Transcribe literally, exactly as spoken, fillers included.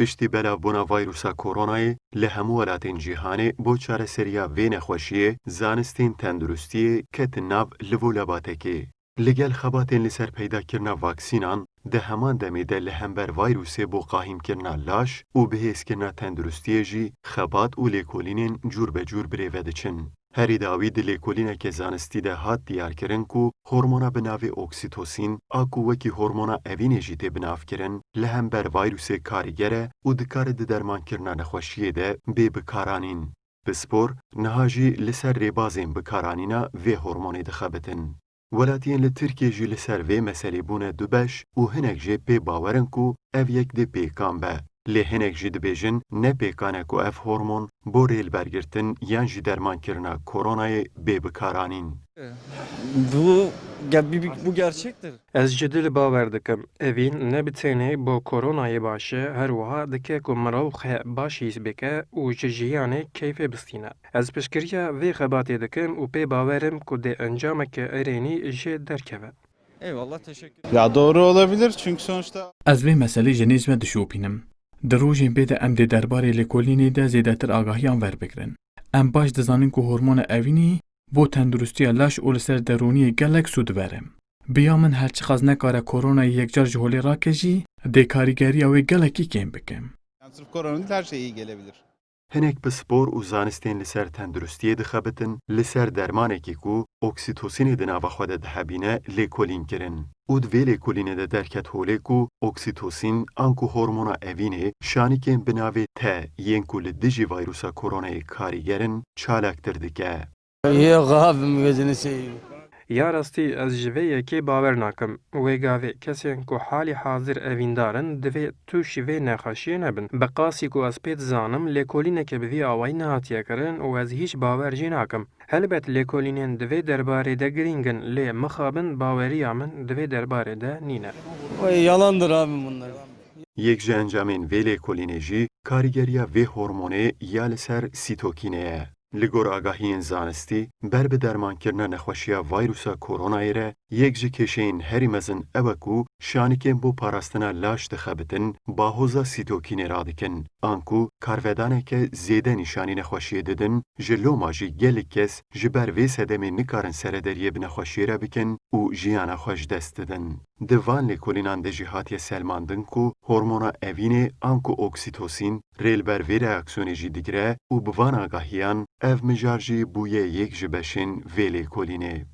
Piştî belavbûna vîrusa koronayê li hemû welatên cîhanê bo çareseriya vê nexweşiyê, zanistên tenduristiyê ketin nav liv û lebatekê. Li gel xebatên li ser peydakirina vaksînan, di heman demê de li hember vîrusê bo qahîmkirina laş û bihêzkirina tenduristiyê jî xebat û lêkolînên cûr be cûr birêve diçin. Herî dawî di lêkolîneke zanistî de hat diyarkirin ku hormona bi navê oksîtosîn, a ku wekî hormona evînê jî tê binavkirin, li hember vîrusê karîger e û dikare di dermankirina nexweşiyê de bê bikaranîn. Pispor niha jî li ser rêbazên bikaranîna vê hormonê dixebitin. Welatiyên li Tirkiyê jî li ser vê meselê bûne du beş û hinek jê pê bawer in ku ev yek dê pêkan be. Lê hinek jî dibêjin ne pêkan e ku ev hormon bo rêlbergirtin yan jî dermankirina koronayê bê bikaranîn. Bu, ge- bir- bu gerçektir. Ez ji dil bawer dikim, evîn ne bi tenê bo koronayê baş e, her wiha dike ku mirov xwe baş hîs bike û ji jiyanê keyfê bistîne. Ez piştgiriya vê xebatê dikim û pê bawer im ku dê encameke erênî jê derkeve. Eyvallah, teşekkür Ya doğru olabilir çünkü sonuçta Ez vê meselê ji nêz ve dişopînim. Di rojên pê de em dê derbarê lêkolînê de zêdetir agahiyan verbigrin. Em baş dizanin ku hormona evînî bo tenduristiya laş û li ser derûniyê gelek sûd ver e. Bi ya min her çiqas nekare koronayê yekcar ji holê rake jî, dê karîgeriya wê gelekî kêm bike. yani sırf korona değil, her şey iyi gelebilir. Hinek pispor û zanistên li ser tenduristiyê dixebitin, li ser dermanekî ku oksîtosînê di nava xwe de dihebîne lêkolîn kirin. Û di vê lêkolînê de derket holê ku oksîtosîn anku hormona evînê şanikên bi navê T yên ku li dijî vîrusa koronayê karîger in çalaktir dike. Yok abim, gözünü seveyim. Ya rastî ez ji vê yekê bawer nakim. Wê gavê kesên ku halî hazir evîndar in divê tûşî vê nexweşiyê nebin. Bi qasî ku ez pê dizanim, lêkolîneke bi vî awayî nehatiye kirin û ez hîç bawer jê nakim. Helbet lêkolînên di vê derbarê de girîng in, lê mixabin baweriya min di vê derbarê de nîne. Vay, yalandır abim bunlar. Yek ji encamên vê lêkolînê jî karîgeriya vê hormonê ya li ser sîtokînê ye. Li gor agahiyên zanistî, ber bi dermankirina nexweşiya vîrusa koronayê re yek ji kêşeyên herî mezin ew e ku şanikên bo parastina laş dixebitin, bahoza sîtokînê radikin. Anku karvedaneke zêde nîşanî nexweşiyê didin, ji loma jî gelek kes ji ber vê sedemê nikarin serederiyê bi nexweşiyê re bikin û jiyana xwe ji dest didin. Di van lêkolînan de jî hatiye selmandin ku hormona evînê anku oksîtosîn rê li ber vê reaksiyonê jî digire û bi van agahiyan ev mijar jî bûye yek ji beşên vê lêkolînê.